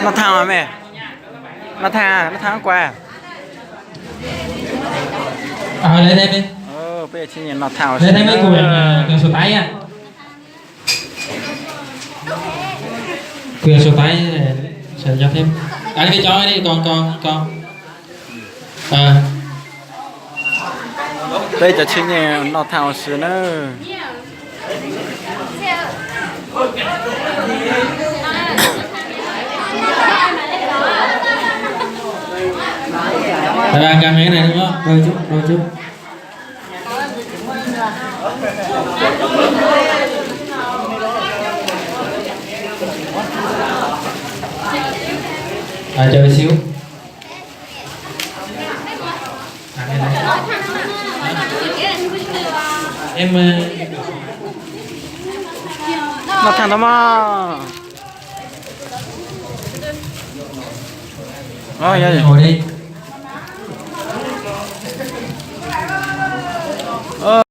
Noj thaj me, noj thaj, noj thaj kuas. Lawv teb, peb tsheb nyiaj noj thaj, lawv teb me kuv, kuv yuav suav taib, kuv yuav suav taib, sawv cov thiab. Kav liam cov ko ko ko. Peb cov tsheb nyiaj noj thaj ua si na. Em, noj thaj tau mog. Ua li.